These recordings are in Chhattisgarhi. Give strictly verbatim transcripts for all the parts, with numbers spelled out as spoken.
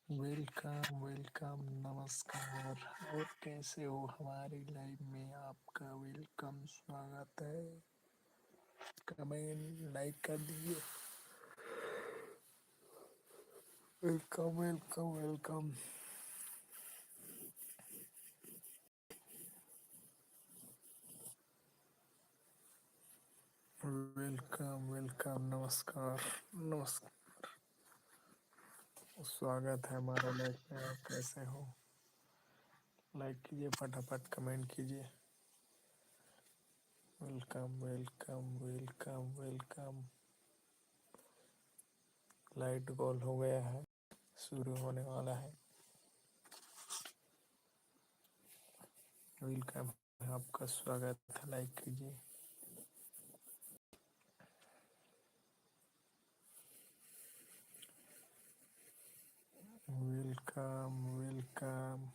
वेलकम, वेलकम, नमस्कार। और कैसे हो? हमारे लाइव में आपका वेलकम, स्वागत है। कमेंट, लाइक कर दीजिए। Welcome, welcome, welcome. Welcome, welcome, नमस्कार, नमस्कार। स्वागत है हमारे लाइव में। आप कैसे हो? लाइक कीजिए, फटाफट कमेंट कीजिए। Welcome, welcome, welcome, welcome. Light गोल हो गया है, शुरू होने वाला है। वेलकम, आपका स्वागत है, लाइक कीजिए। Welcome, welcome.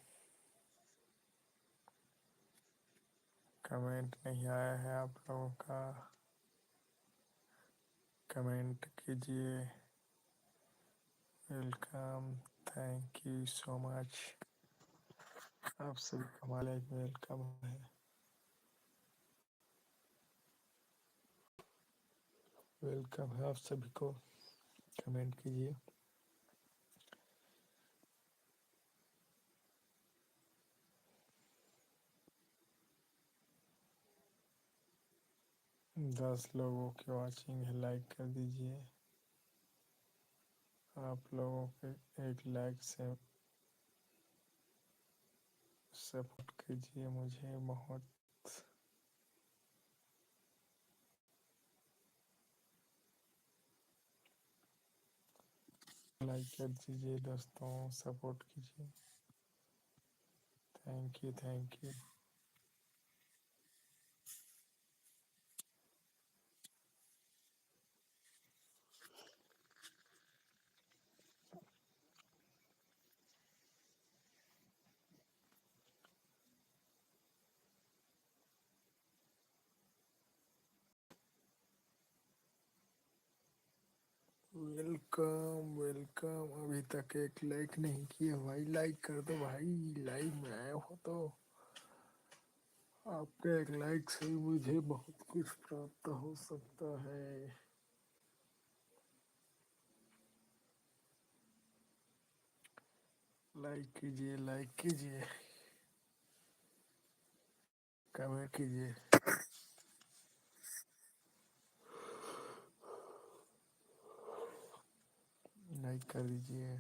कमेंट नहीं आया है आप लोगों का, कमेंट कीजिए। Welcome, thank you so much। आप सभी का हमारे लाइव में वेलकम है। वेलकम है आप सभी को, कमेंट कीजिए। दस लोगों की वॉचिंग है, लाइक कर दीजिए। आप लोगों के एक लाइक से सपोर्ट कीजिए मुझे बहुत। लाइक कर दीजिए दोस्तों, सपोर्ट कीजिए। Thank you, thank you. Welcome, welcome. अभी तक एक लाइक नहीं किया भाई, लाइक कर दो भाई। लाइव में आए हो तो आपके एक लाइक से ही मुझे बहुत कुछ प्राप्त हो सकता है। लाइक कीजिए, लाइक कीजिए, कमेंट कीजिए, लाइक कर दीजिए।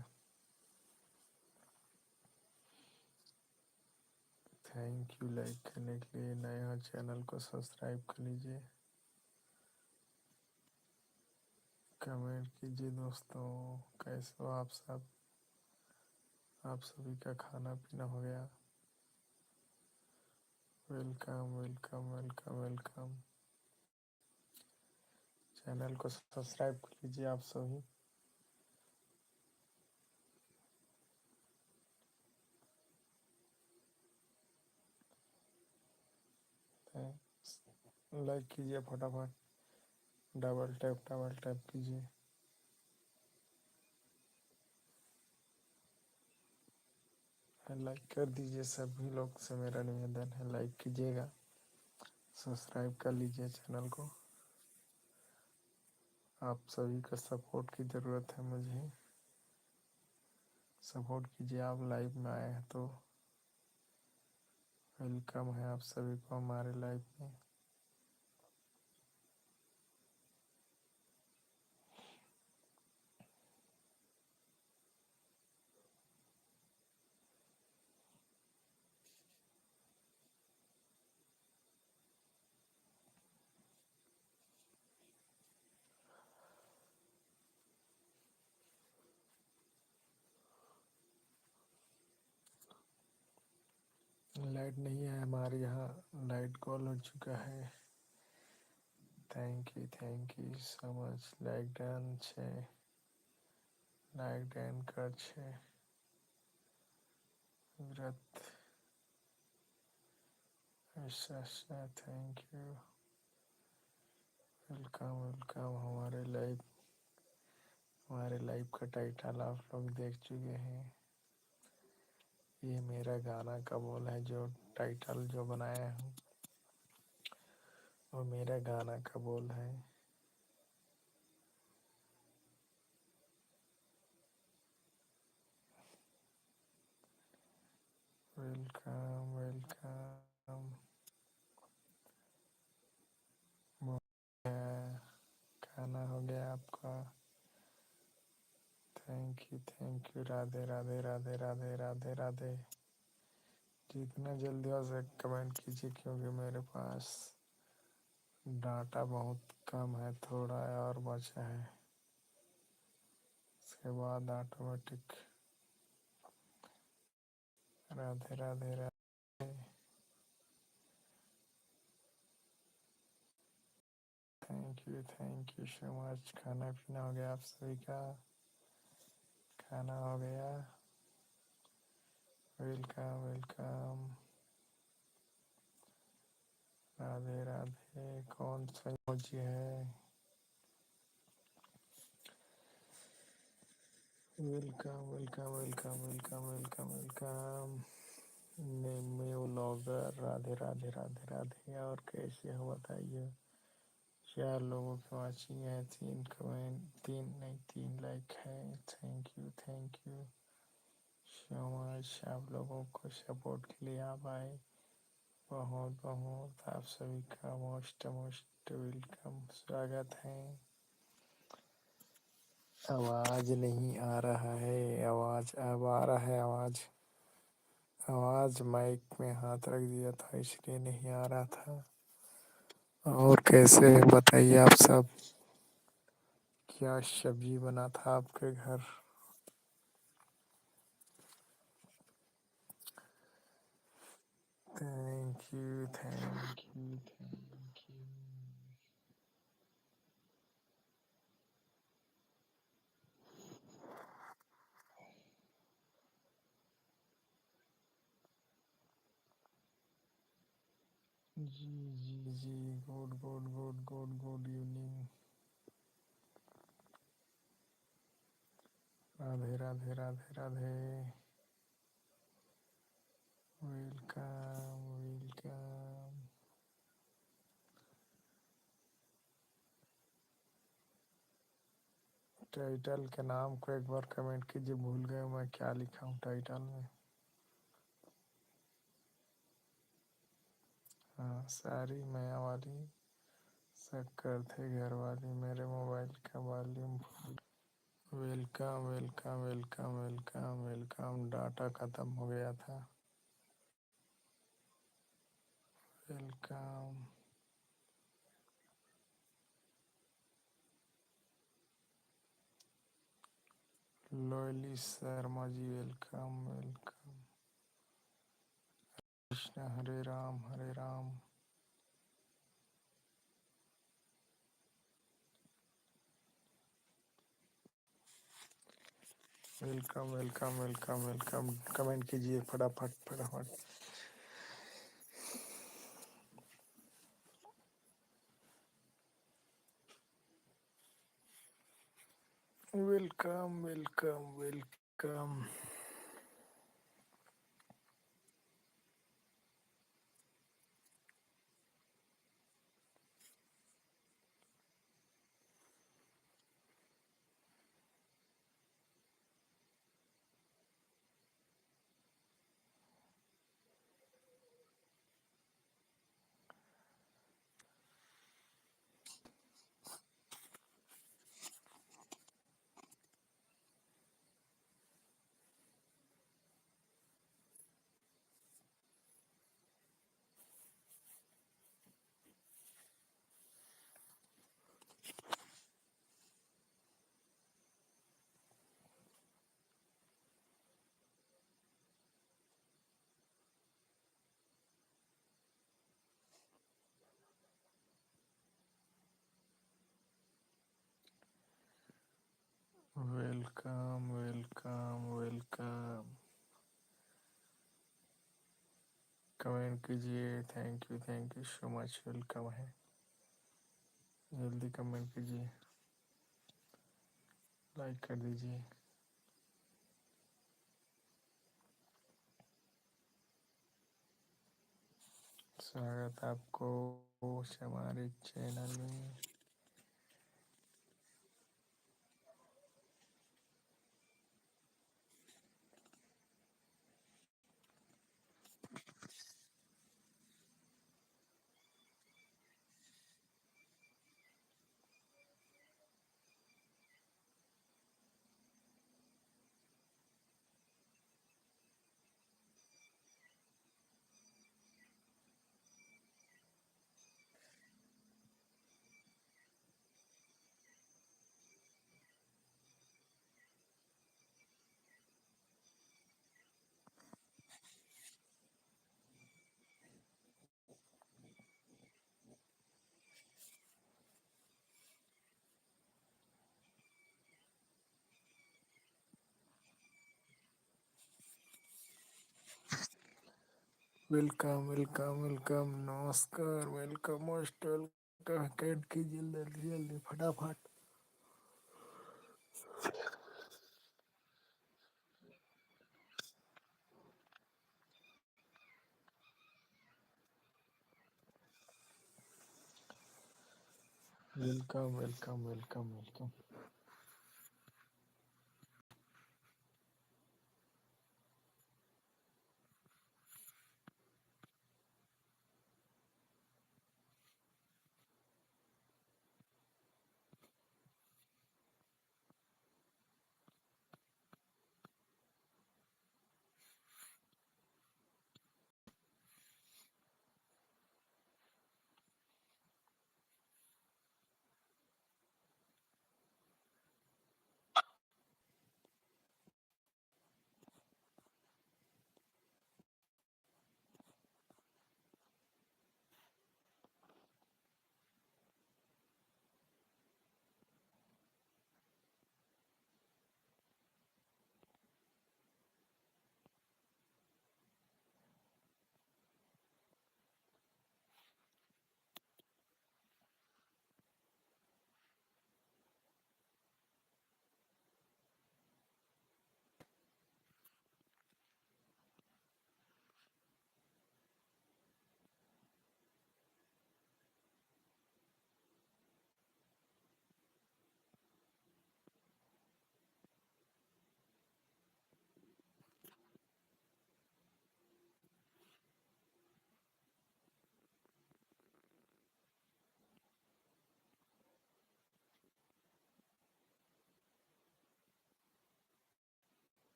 थैंक यू लाइक करने के लिए। नया चैनल को सब्सक्राइब कर लीजिए, कमेंट कीजिए दोस्तों, कैसे हो आप सब? आप सभी का खाना पीना हो गया? Welcome, welcome, welcome, welcome. Channel को सब्सक्राइब कर लीजिए आप सभी। लाइक कीजिए फटाफट, डबल टैप, डबल टैप कीजिए। लाइक कर दीजिए, सभी लोग से मेरा निवेदन है, लाइक कीजिएगा, सब्सक्राइब कर लीजिए चैनल को। आप सभी का सपोर्ट की ज़रूरत है मुझे, सपोर्ट कीजिए। आप लाइव में आए हैं तो वेलकम है आप सभी को हमारे लाइव में। लाइट नहीं है हमारे यहाँ, लाइट गोल हो चुका है। Thank you, thank you so much। Like done छे, लाइक डन कर छे। व्रत अच्छा, अच्छा, थैंक यू। वेलकम, वेलकम हमारे लाइव, हमारे लाइव का टाइटल आप लोग देख चुके हैं। ये मेरा गाना का बोल है, जो टाइटल जो बनाया हूँ, वो मेरा गाना का बोल है। Welcome, welcome. खाना हो गया आपका? Thank you, thank you. राधे राधे, राधे राधे, राधे राधे। जितना जल्दी हो सके कमेंट कीजिए, क्योंकि मेरे पास डाटा बहुत कम है, थोड़ा और बचा है, उसके बाद automatic. Radhe Radhe Radhe. Thank you, thank you so much. खाना पीना हो गया आप सभी का? खाना हो गया। Welcome, welcome. राधे राधे। कौन सा emoji है? Welcome, welcome, welcome, welcome, welcome, welcome. Nemi vlogger, Radhe Radhe, Radhe Radhe. और कैसे हो बताइए? चार लोगों की वॉचिंग है, तीन कमेंट, तीन नहीं, तीन लाइक है। Thank you, thank you so much आप लोगों को सपोर्ट के लिए आप आए। बहुत बहुत आप सभी का most most welcome, स्वागत है। आवाज नहीं आ रहा है, आवाज अब आ रहा है, आवाज, आवाज माइक में हाथ रख दिया था इसलिए नहीं आ रहा था। और कैसे हैं बताइए आप सब, क्या सब्जी बना था आपके घर? Thank you, thank you, thank you. जी जी जी। Good good good good good evening। Radhe Radhe Radhe Radhe. Welcome, welcome। Title के नाम को एक बार कमेंट कीजिए, भूल गए मैं क्या लिखा हूँ टाइटल में। हाँ, सारी मया वाली शक करथे घर वाली, मेरे मोबाइल का वॉल्यूम फुल। Welcome, welcome, welcome, welcome, welcome। Data खत्म हो गया था। Welcome। लोयली Sharma ji, welcome, welcome। Krishna, हरे राम, हरे Ram. Welcome, welcome, welcome, welcome। Comment कीजिए फटाफट, फटाफट। Welcome, welcome, welcome। Welcome, welcome, welcome। Comment कीजिए। Thank you, thank you so much। Welcome है, जल्दी कमेंट कीजिए, लाइक कर दीजिए। स्वागत आपको हमारे चैनल में। Welcome, welcome, welcome. नमस्कार, welcome hostel। कमेंट कीजिए जल्दी जल्दी फटाफट। Welcome, welcome, welcome, welcome.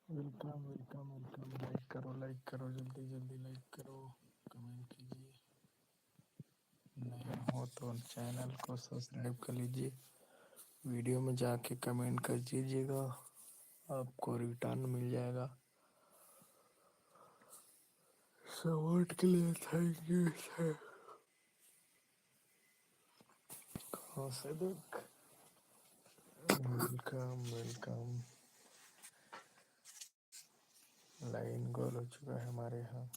Welcome, welcome, welcome। लाइक करो, लाइक करो, जल्दी जल्दी लाइक करो, कमेंट कीजिए। नया हो तो चैनल को सब्सक्राइब कर लीजिए। वीडियो में जाके कमेंट कर दीजिएगा, आपको रिटर्न मिल जाएगा। सपोर्ट के लिए थैंक यू सर। कहाँ से देख? Welcome, welcome. लाइन गोल हो चुका है हमारे यहाँ।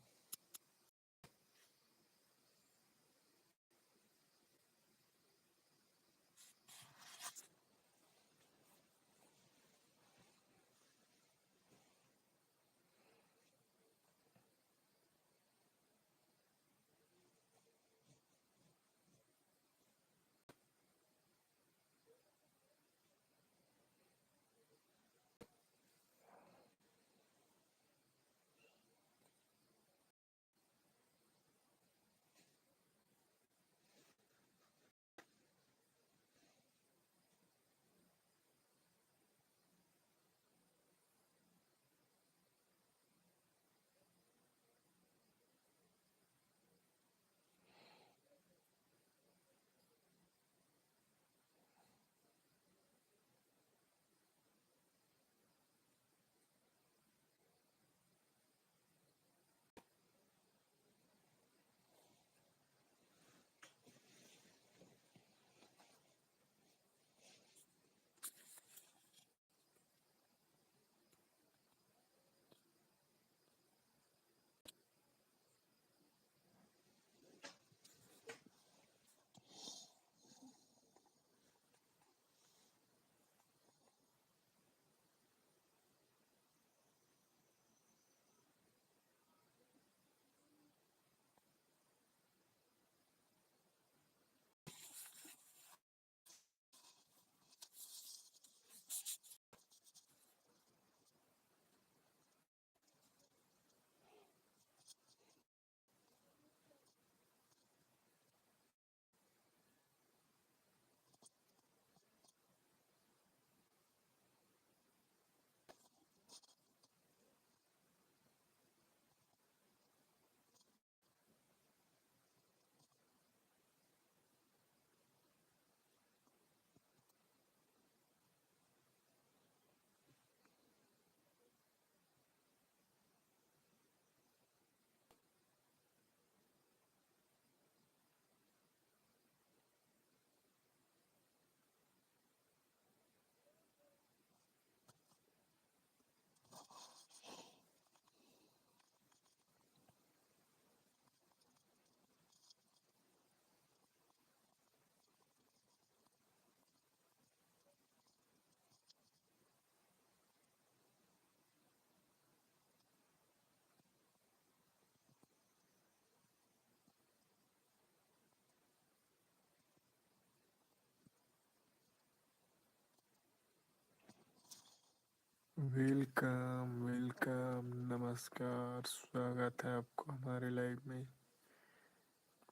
वेलकम, वेलकम, नमस्कार, स्वागत है आपको हमारे लाइव में।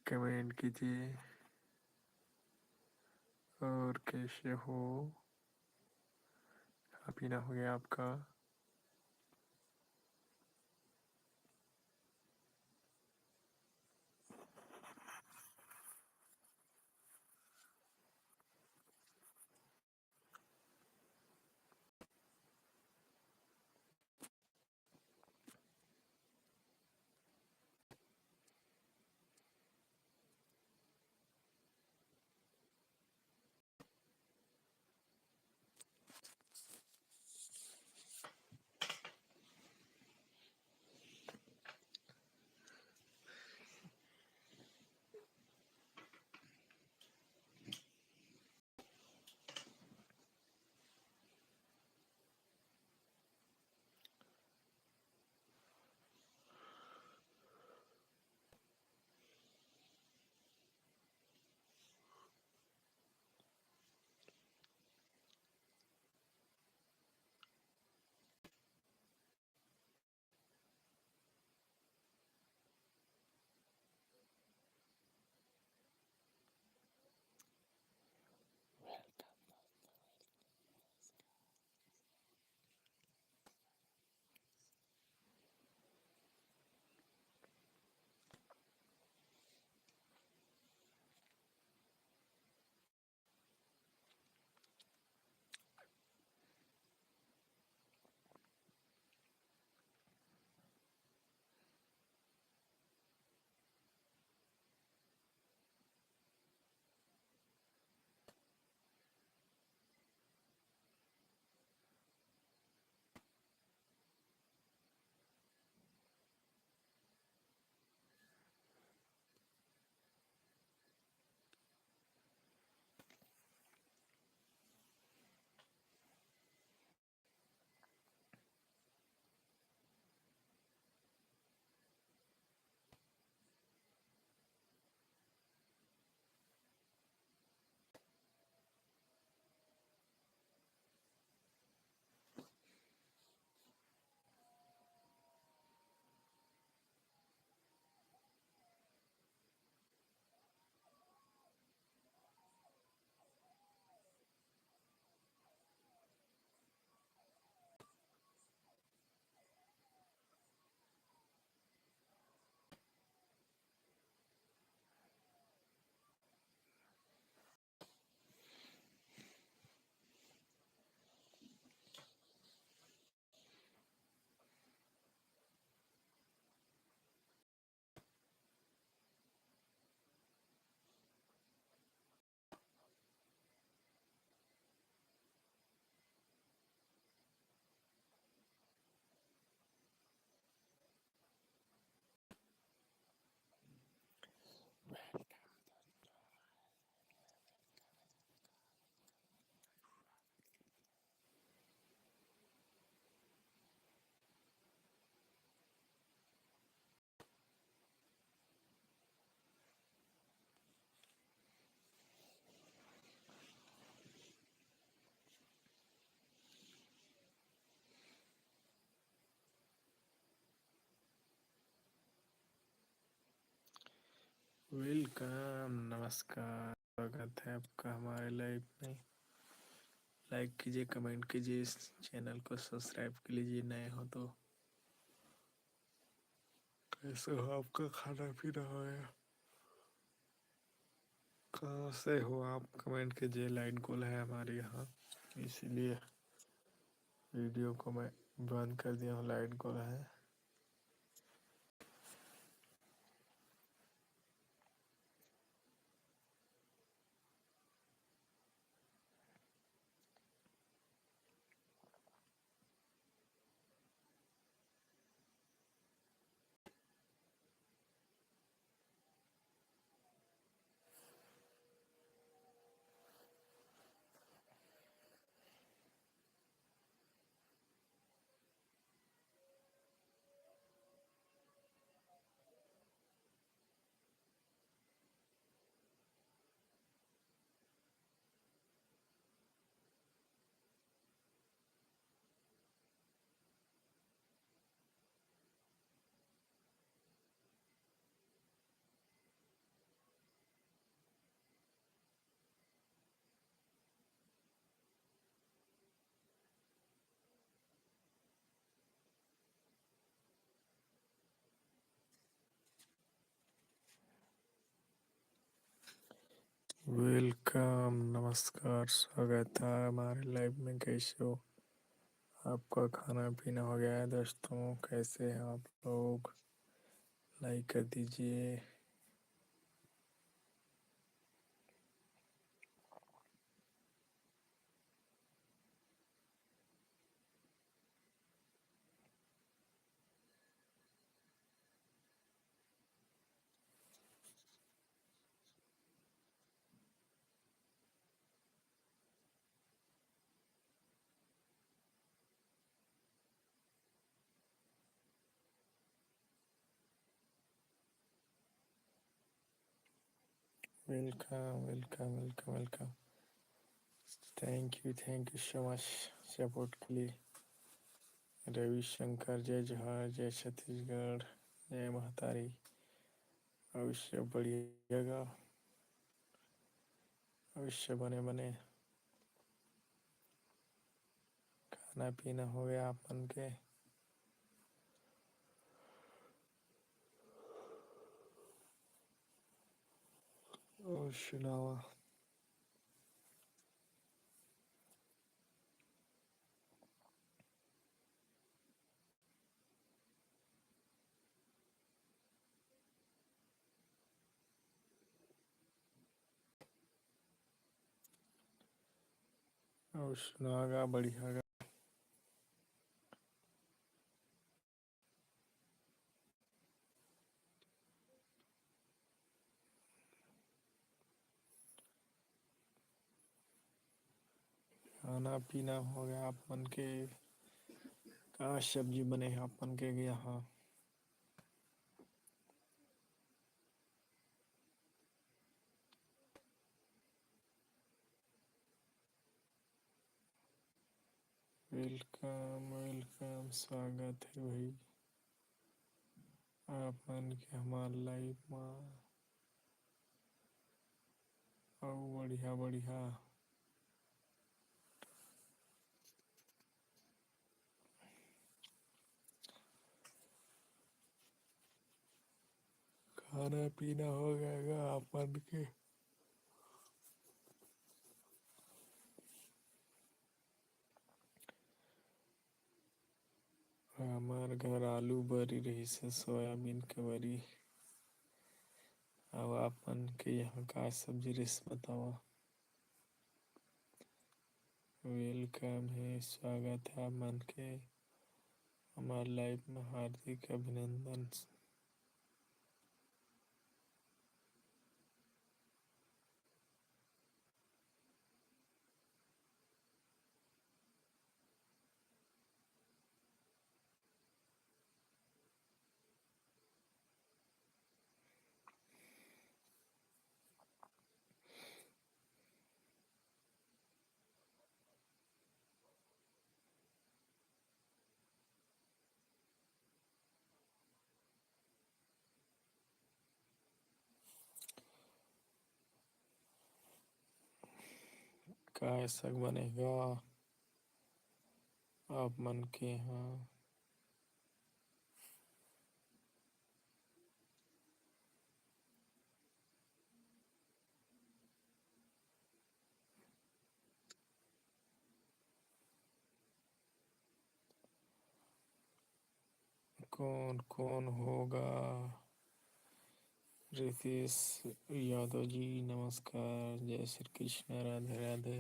कमेंट कीजिए और कैसे हो, खाना पीना हो गया आपका? वेलकम, नमस्कार, स्वागत है आपका हमारे लाइव में। लाइक कीजिए, कमेंट कीजिए, इस चैनल को सब्सक्राइब कर लीजिए, नए हो तो। कैसे हो, आपका खाना पीना हो गया? कहाँ से हो आप? कमेंट कीजिए। लाइट गोल है हमारे यहाँ, इसीलिए वीडियो को मैं बंद कर दिया हूँ। लाइट गोल है। Welcome, नमस्कार, स्वागत है हमारे live में। कैसे हो? आपका खाना पीना हो गया है दोस्तों? कैसे हैं आप लोग? Like कर दीजिए। Welcome, welcome, welcome, welcome. Thank you, thank you so much support के लिए। रविशंकर, जय जोहार, जय छत्तीसगढ़, जय महतारी। भविष्य बढ़िया गा, भविष्य बने बने। खाना पीना हो गया आप मन के? और सुनावा। और सुना गा, बढ़िया गा। खाना पीना हो गया आप मन के? का सब्जी बने हे आप मन के यहाँ? Welcome, welcome, स्वागत है भाई आप मन के हमार live मा। अउ बढ़िया बढ़िया। खाना पीना हो गया गा आप मन के? हमार घर आलू बरी रहिस हे, सोयाबीन के बरी। अब आप मन के यहाँ का सब्जी रहिस, बतावा। Welcome है, स्वागत है आप मन के हमार live में, हार्दिक अभिनंदन। काय साग बने गा आप मन के यहाँ? कौन कौन होगा? रितेश यादव जी नमस्कार, जय श्री कृष्ण, राधे राधे।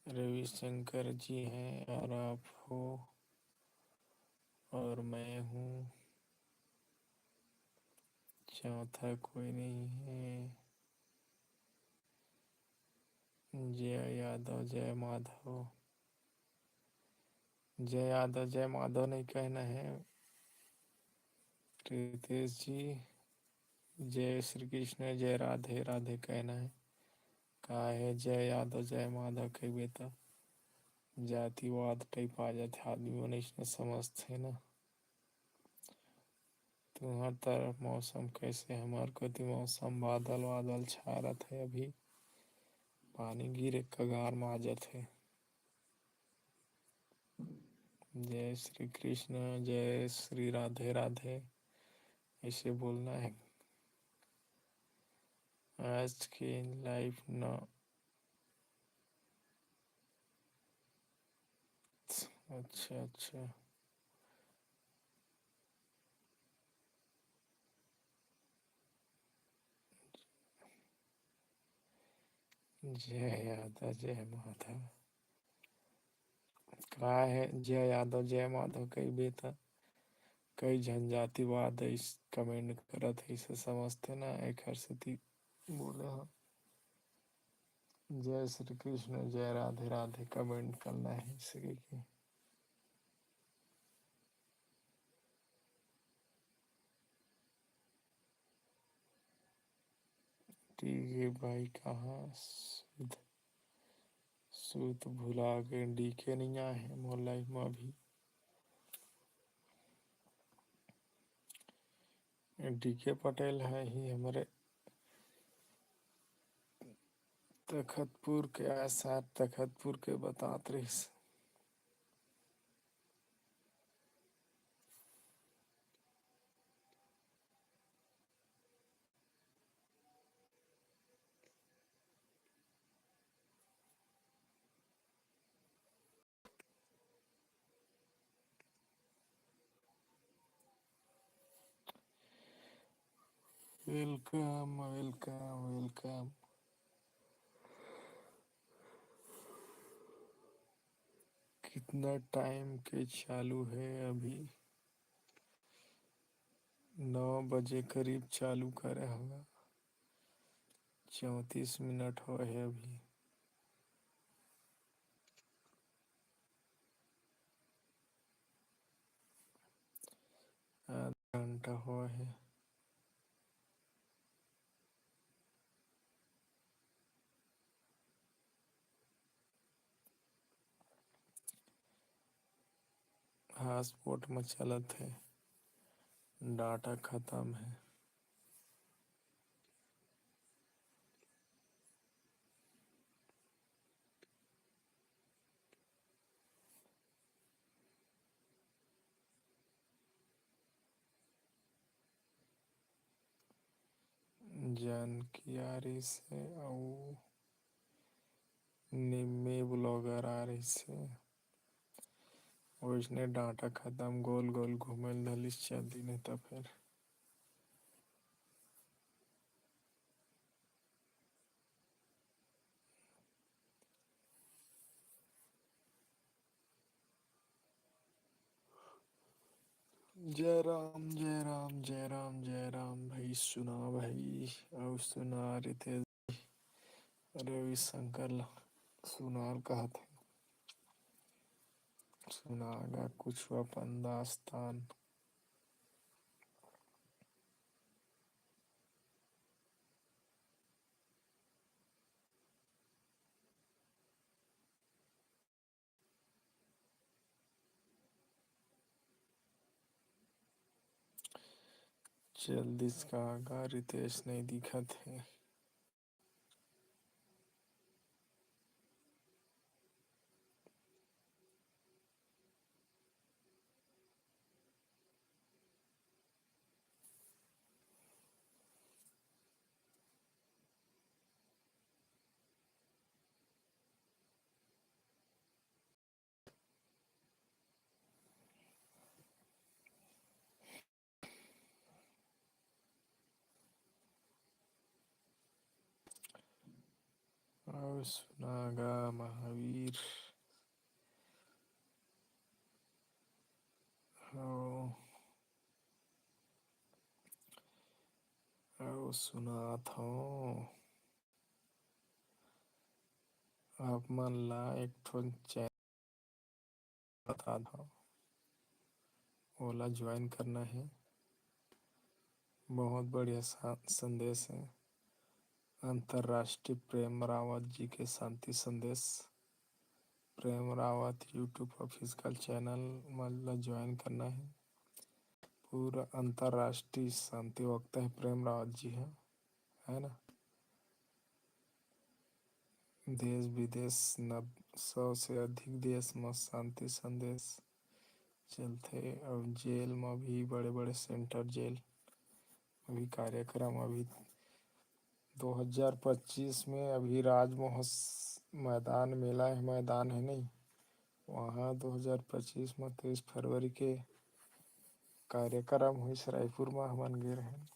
रविशंकर जी हैं और आप हो और मैं हूँ, चौथा कोई नहीं है। जय यादव, जय माधव। जय यादव, जय माधव नहीं कहना है रितेश जी, जय श्री कृष्ण, जय राधे राधे कहना है। का है, जय यादव, जय माधव कहिबे त जातिवाद type आ जाथे, आदमी मन अइसने समझथे ना। तुम्हर तरफ मौसम कैसे? हमर कोती मौसम बादल वादल छाय रथे, अभी पानी गिरे कगार म आ जाथे। जय श्री कृष्ण, जय श्री राधे राधे, ऐसे बोलना है। आज के live न। अच्छा, अच्छा। जय यादव, जय माधव। का हे, जय यादव, जय माधव कहिबे त कई झन जातिवाद अइस comment करत हे, अइसे समझथे ना, एखर सेती बोले हंव। जय श्री कृष्ण, जय राधे राधे comment करना हे, अइसे कहिके। ठीक हे भाई, कहाँ सुध-, सुध भुला गे, डीके नइ आए हे मोर live म अभी। डीके पटेल हे ही हमरे तखतपुर के, आय साहब तखतपुर के बतात रहिस। Welcome, welcome, welcome। कितना time के चालू हे अभी? नौ बजे करीब चालू करे हंव, चौंतीस मिनट होए हे अभी। आधा घंटा होए हे। Hotspot म चलत हे, data खतम हे। जानकी आ रहिस हे अउ निम्मी blogger आ रहिस हे। ओइसने data खतम, गोल गोल घूमे ल धलिस चांदी नहीं त फेर। जय राम, जय राम, जय राम, जय राम भाई, सुना भाई, अउ सुना रितेश, रविशंकर ला सुनार कहत हे, सुना गा कुछ अपन दास्तान। चल दिस का गा रितेश, नहीं दिखत हे। अउ सुना गा महावीर। अउ, अउ सुनात हंव। आप मन ला एक ठन channel बता दो, ओला join करना हे। बहुत बढ़िया सा-, संदेश हे। अंतर्राष्ट्रीय प्रेम रावत जी के शांति संदेश। प्रेम रावत YouTube official channel मन ला join करना हे। पूरा अंतर्राष्ट्रीय शांति वक्ता हे प्रेम रावत जी ह, है ना? देश विदेश नब-, सौ से अधिक देश म शांति संदेश चलथे अउ जेल म भी, बड़े-बड़े center जेल म भी कार्यक्रम अभी दो हज़ार पच्चीस में अभी राज महोत्सव मैदान, मेला हे, मैदान हे नहीं, वहाँ दो हज़ार पच्चीस में तेईस फरवरी के कार्यक्रम होइस रायपुर में, हमन गे रहेन।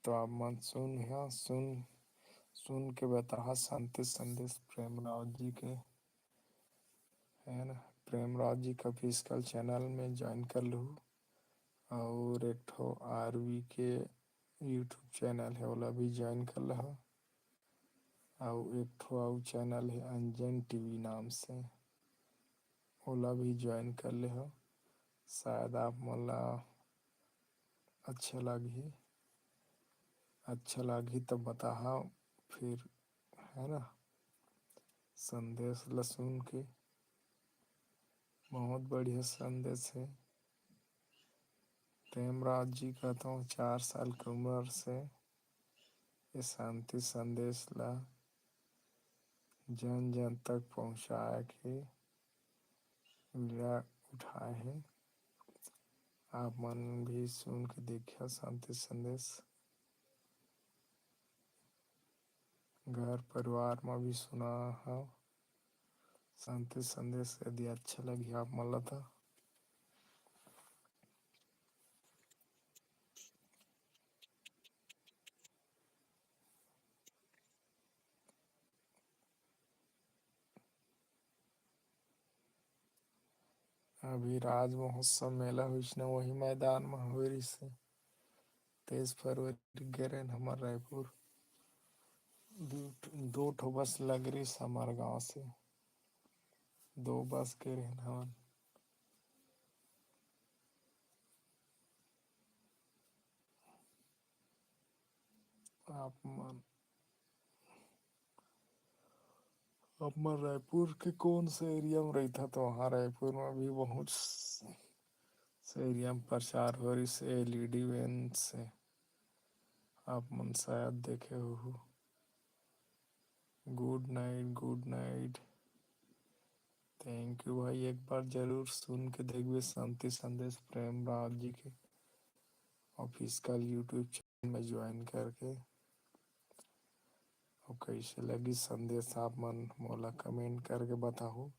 तो आप मन सुन, हाँ, सुन, सुन के बताहा शांति संदेश प्रेम राव जी के, है ना, प्रेम राव जी के official channel में join कर लहू। और एक ठो आरवी के YouTube channel है, ओला भी join कर लहा। और एक ठो और channel है अंजन टीवी नाम से, ओला भी join कर लेहा। शायद आप मन ला अच्छा लागही, अच्छा लागही तो बताहा फिर, है ना, संदेश ला सुन के। बहुत बढ़िया संदेश है। प्रेम राज जी कहता हूँ, चार साल के उम्र से ये शांति संदेश ला जन जन तक पहुँचाए के बीड़ा उठाए हे। आप मन भी सुन के देखिया शांति संदेश, घर परिवार में भी सुना हो शांति संदेश, यदि अच्छा लगी आप मन ला तो। अभी राज महोत्सव मेला होइस ना, वही मैदान में होए रहिस हे। तेईस फरवरी गे रहेन हमर रायपुर। दू ठ-, दो ठो बस लग रहिस हमर गांव से, दो बस गे रहेन हमन। आप मन, आप मन रायपुर के कौन से एरिया में रहिथा? तो वहाँ रायपुर में भी बहुत स-, से एरिया में प्रचार हो रहिस एलईडी वैन से, आप मन शायद देखे हो। Good night, good night। Thank you भाई, एक बार जरूर सुन के देखबे शांति संदेश प्रेम राज जी के official YouTube channel में join करके। और कैसे लगी संदेश, आप मन मोला comment करके बताहू,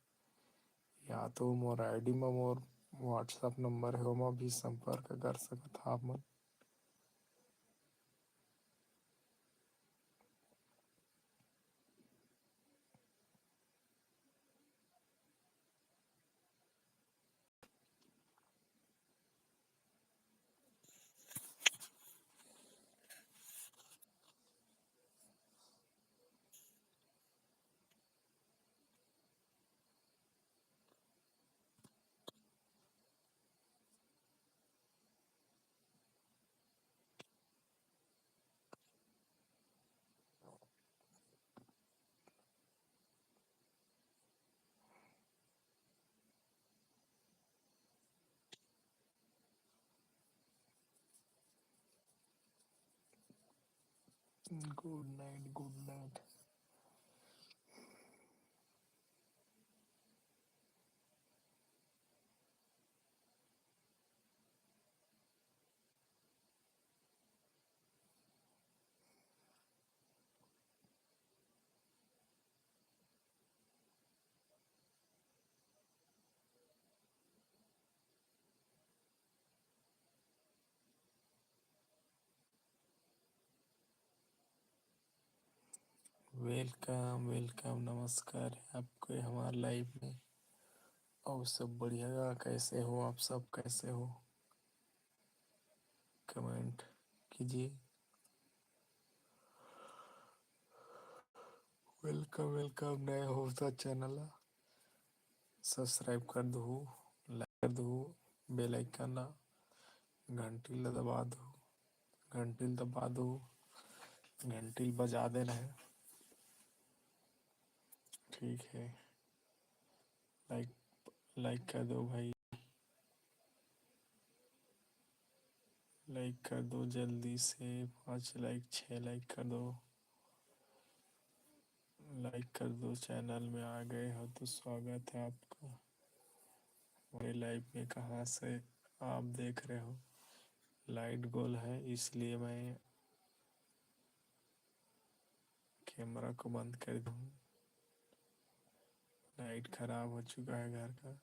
या तो मोर आईडी में मोर WhatsApp नंबर है, ओमा भी संपर्क कर सकत हा आप मन। Good night, good night। Welcome, welcome, नमस्कार है आपको हमारे live में। और सब बढ़िया गा, कैसे हो आप सब, कैसे हो? Comment कीजिए। Welcome, welcome, नए हो तो channel ला subscribe कर दो, like कर दो, bell icon ला, घंटी ला दबा दो, घंटी ला दबा दो, घंटी ला बजा देना है। ठीक है, like, like कर दो भाई, like कर दो जल्दी से, पाँच like, छः like कर दो, like कर दो। Channel में आ गए हो तो स्वागत है आपका हमारे live में। कहाँ से आप देख रहे हो, लाइट गोल है, इसलिए मैं कैमरा को बंद कर दूँ। लाइट खराब हो चुका है घर का।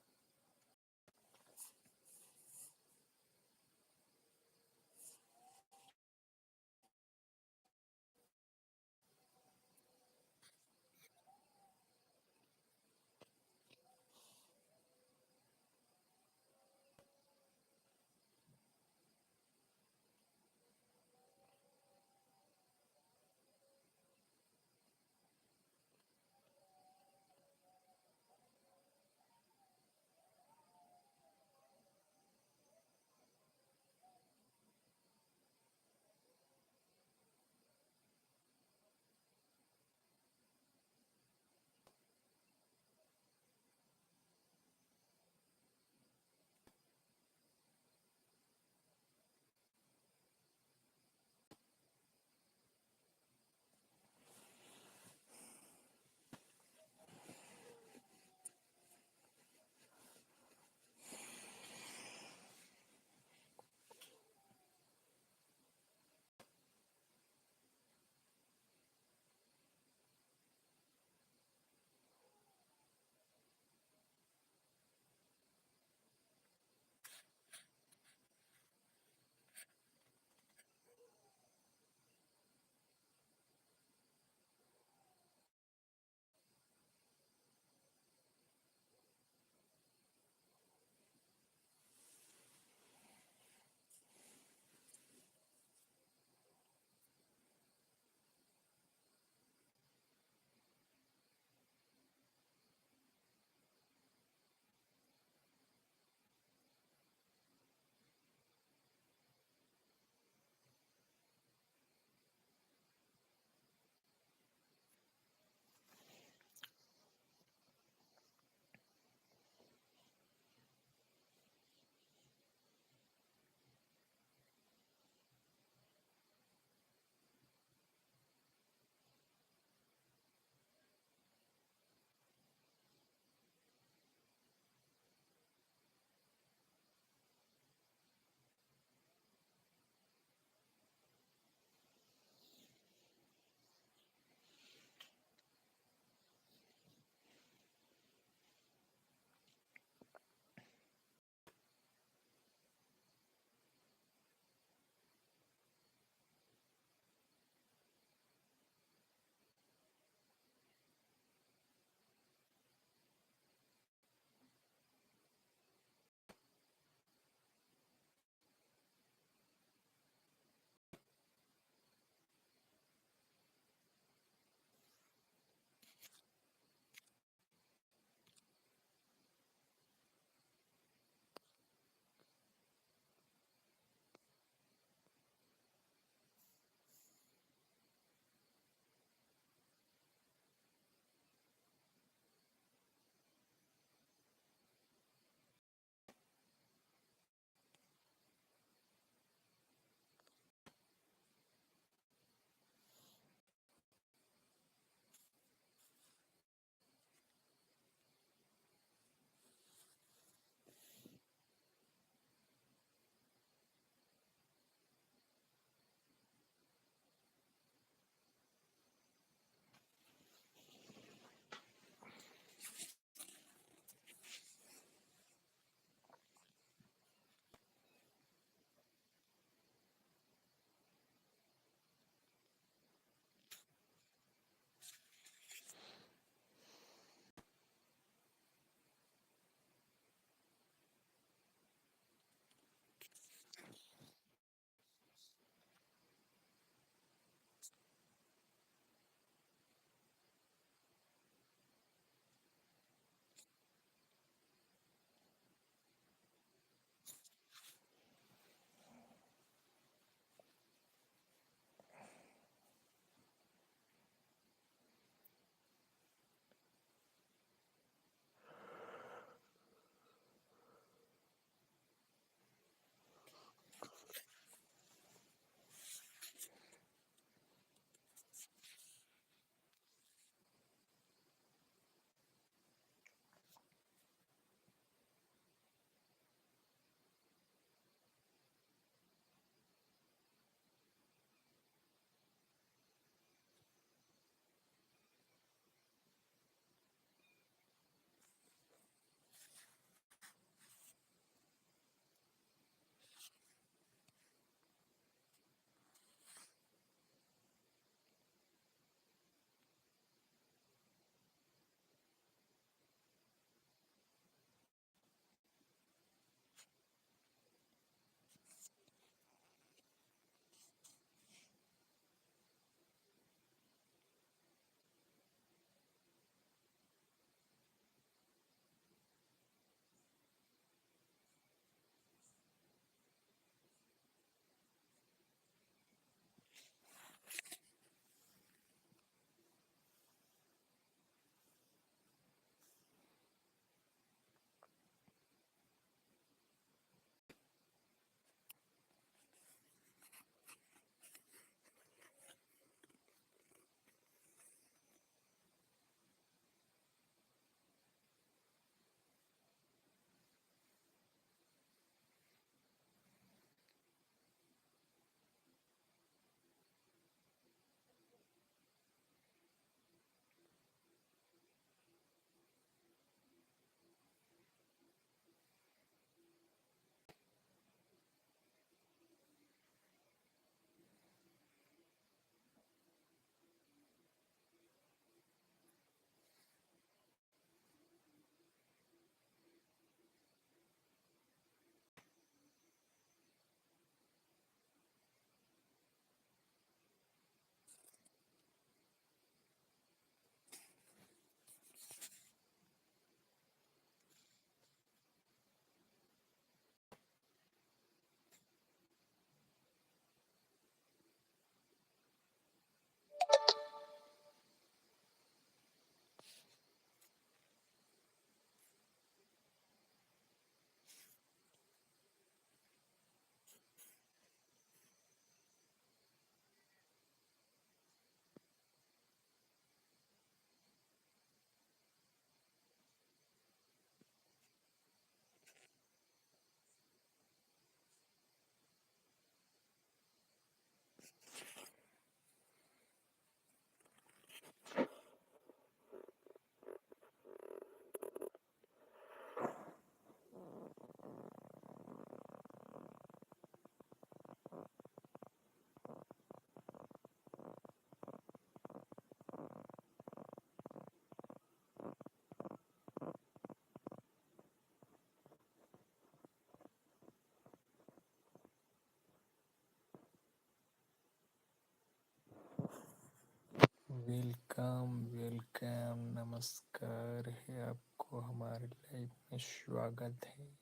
नमस्कार है आपको, हमारे लाइव में स्वागत है।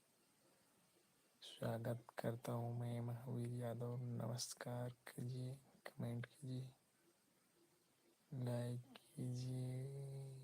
स्वागत करता हूँ मैं, महावीर यादव। नमस्कार कीजिए, कमेंट कीजिए, लाइक कीजिए।